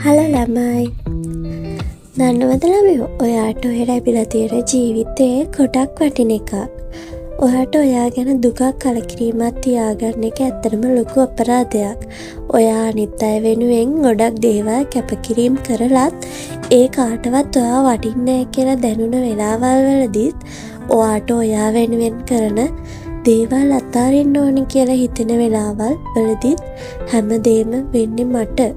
Hello ළමයි. දන්නවද ළමයෝ, ඔයාට ඔය ලැබිලා තියෙන ජීවිතේ ගොඩක් වටින එකක්. ඔයාට ඔයා ගැන දුකක් කලකිරීමක් තියාගන්න එක ඇත්තටම ලොකු අපරාධයක්. ඔයා අනිත් අය වෙනුවෙන් ගොඩක් දේවල් කැපකිරීම් කරලත් ඒ කාටවත් ඔයා වටින්නේ නෑ කියලා දැනුණ වෙලාවල් වලදීත්, ඔයාට ඔයා වෙනුවෙන් කරන දේවල් අතාරින්න ඕනි කියලා හිතෙන වෙලාවල් වලදීත්, හැමදේම වෙන්නේ මට,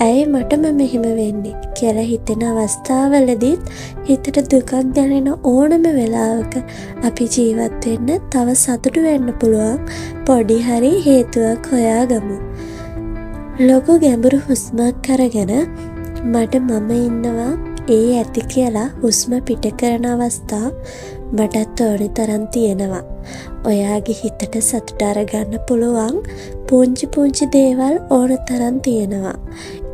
ඇයි මටම මෙහෙම වෙන්නේ කියලා හිතෙන අවස්ථාවලදීත්, හිතට දුකක් දැනෙන ඕනම වෙලාවක අපි ජීවත් වෙන්න, තව සතුටු වෙන්න පුළුවන් පොඩි හරි හේතුවක් හොයාගමු. ලොකු ගැඹුරු හුස්මක් අරගෙන මට මම ඉන්නවා, ඒ ඇති කියලා හුස්ම පිට කරන අවස්ථා මටත් ඕනි තරම් තියෙනවා. ඔයාගේ හිතට සතුට අරගන්න පුළුවන් පුංචි පුංචි දේවල් ඕන තරම් තියෙනවා.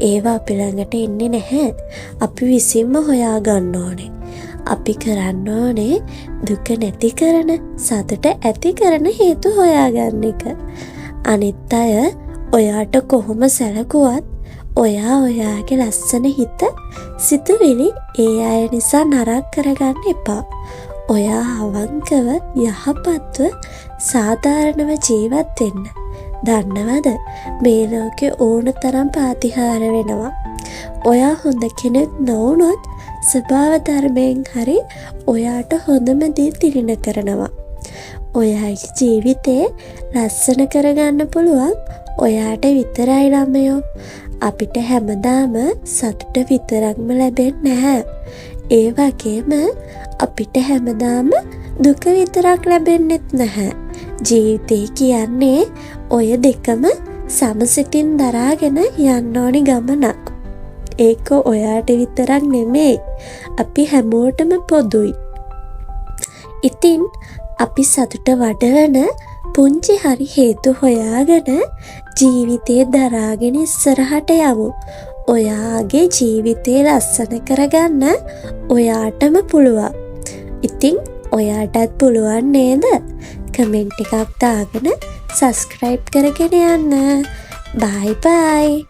ඒවා අපි ළඟට එන්නේ නැහැ. අපි විසින්ම හොයා ගන්න ඕනේ. අපි කරන්න ඕනේ දුක නැති කරන, සතුට ඇති කරන හේතු හොයාගන්න එක. අනිත් අය ඔයාට කොහොම සැලකුවත් ඔයා ඔයාගේ ලස්සන හිත, සිතුවිලි ඒ අය නිසා නරක් කරගන්න එපා. ඔයා අවංකව, යහපත්ව, සාධාරණව ජීවත් වෙන්න. දන්නවද, මේ ලෝකෙ ඕන තරම් ප්‍රාතිහාර වෙනවා. ඔයා හොඳ කෙනෙක් නොවුනොත් ස්වභාව ධර්මයෙන් හරි ඔයාට හොඳම දේ තිළිණ කරනවා. ඔයාගේ ජීවිතේ ලස්සන කරගන්න පුළුවන් ඔයාට විතරයි ළමයෝ. අපිට හැමදාම සතුට විතරක්ම ලැබෙන්නේ නැහැ. ඒ වගේම අපිට හැමදාම දුක විතරක් ලැබෙන්නෙත් නැහැ. ජීවිතේ කියන්නේ ඔය දෙකම සමසිතින් දරාගෙන යන්න ඕනි ගමනක්. ඒක ඔයාට විතරක් නෙමෙයි, අපි හැමෝටම පොදුයි. ඉතින් අපි සතුට වඩවන පුංචි හරි හේතු හොයාගෙන ජීවිතේ දරාගෙන ඉස්සරහට යමු. ඔයාගේ ජීවිතේ ලස්සන කරගන්න ඔයාටම පුළුවන්. ඉතින් ඔයාටත් පුළුවන් නේද? කමෙන්ට් එකක් දාගෙන සබ්ස්ක්‍රයිබ් කරගෙන යන්න. බයි බයි.